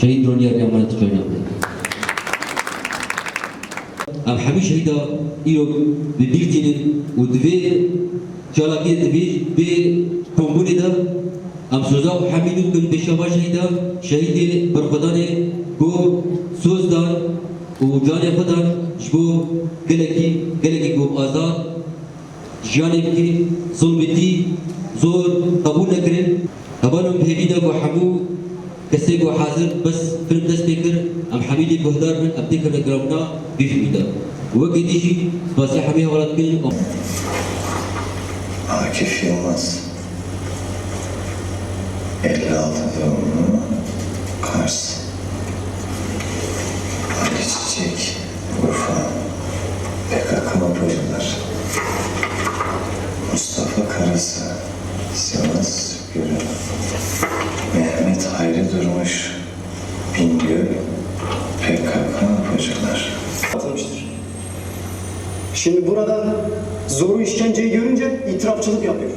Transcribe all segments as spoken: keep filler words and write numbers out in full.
Şehîd Ronî Ergen, emanet cayê xwe. Em hemî şehîda îro bi bîr tînin û di vê çalakiyê, di vê, vê kombûnê de em soza û hemî nû bikin pêşiya van şehîda, şehîdê berxwedanê ku soz dan û canê xwe dan ji bo gelekî, gelekî ku azad jiyanê bikî, zilmîtî zor qebûl nekirin. Hevalno, bi hêvî de ku hemû kesê ku hazir bes film dest pê kir, em hemî lê guhdar bin, em têkevine giravna vî filmî de. Wekî dî jî spasî hemî hevala dikin. Akif Yılmaz, elli altı doğumlu, Kars. Ali Çiçek, Urfa, P K K muhbirler. Mustafa Karasa, Sivas, Görev. Mehmet Hayri Durmuş, Bingöl, P K K muhbirler. Atılmıştır. Şimdi burada zoru, işkenceyi görünce itirafçılık yapıyor.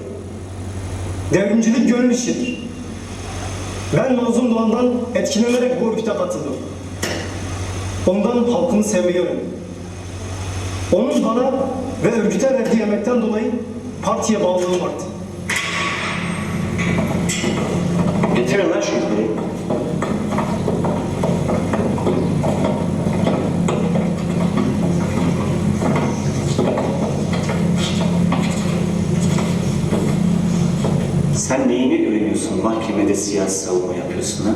Devrimcilik gönül işidir. Ben Mazlum Doğan'dan etkilenerek bu örgüte katıldım. Ondan halkımı sevmeyi öğrendim. Onun bana ve örgüte verdiği emekten dolayı partiye bağlılığım arttı. Getirin lan şu iPhone'u. Sen neyine güveniyorsun, mahkemede siyasi savunma yapıyorsun ha?